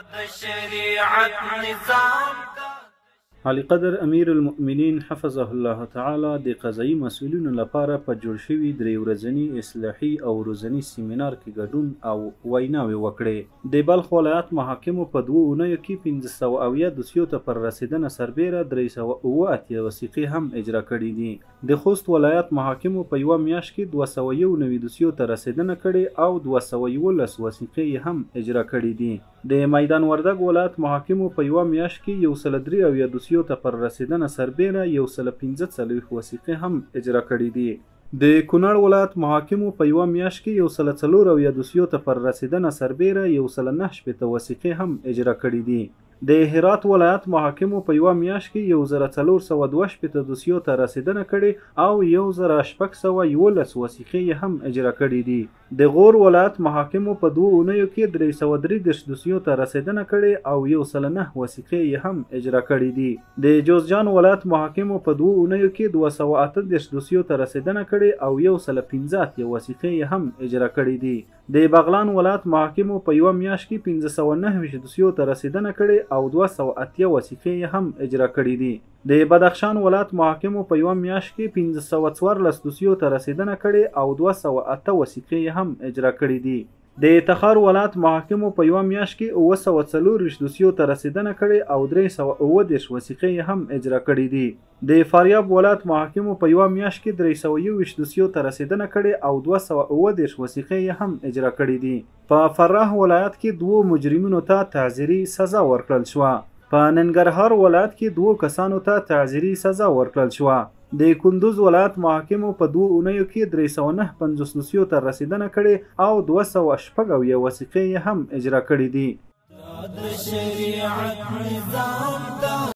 د شریعت نظام. عالیقدر امیر المؤمنین حفظه الله تعالی د قضایي مسؤلینو لپاره په جوړ شوي 3 ورځني اصلاحي او روزني سیمینار کې ګډون او ویناوې وکړې. د بلخ ولایت محاکمو په 2 اونیو کې 570 دوسیو ته پر رسېدنه سربېره 387 وثیقې هم اجرا کړې دي. د خوست ولایت محاکمو په یوه میاشت کې 291 دوسیو ته رسېدنه کړې او 211 وثیقې یې هم اجرا کړې دي. د میدان وردګ ولایت محاکمو په یوه میاشت کې 173 دوسیو ته پر رسېدنه سربېره 145 وثیقې هم اجرا کړې دي. د کونړ ولایت محاکمو په یوه میاشت کې 174 دوسیو ته پر رسېدنه سربېره 169 وثیقې هم اجرا کړې دي. د هرات ولایت محاکمو په یوه میاشت کې 1462 دوسیو ته رسېدنه کړې او 1611 وثیقې یې هم اجرا کړې دي. د غور ولایت محاکمو په 2 اونیو کې 333 دوسیو ته رسېدنه کړې او 109 وثیقې یې هم اجرا کړې دي. د جوزجان ولایت محاکمو په 2 اونیو کې 238 دوسیو ته رسېدنه کړې او 185 وثیقې یې هم اجرا کړې دي. د بغلان ولایت محاکمو په یوه میاشت کې 529 دوسیو ته رسېدنه کړې او 280 وثیقې یې هم اجرا کړې دي. د بدخشان ولایت محاکمو په یوه میاشت کې 514 دوسیو ته رسېدنه کړې او 208 وثیقې یې هم اجرا کړې دي. د تخار ولایت محاکمو په یوه میاشت کې 724 دوسیو ته رسېدنه کړې او 337 وثیقې یې هم اجرا کړې دي. د فاریاب ولایت محاکمو په یوه میاشت کې 321 دوسیو ته رسېدنه کړې او 237 وثیقې یې هم اجرا کړې دي. په فراه ولایت کې 2 مجرمینو ته تعزیري سزا ورکړل شوه. په ننګرهار ولایت کې 2 کسانو ته تعزیري سزا ورکړل شوه. د کندوز ولایت محاکمو په 2 اونیو کې 359 دوسیو ته رسېدنه کړې او 276 وثیقې یې هم اجرا کړې دي. د شریعت نظام.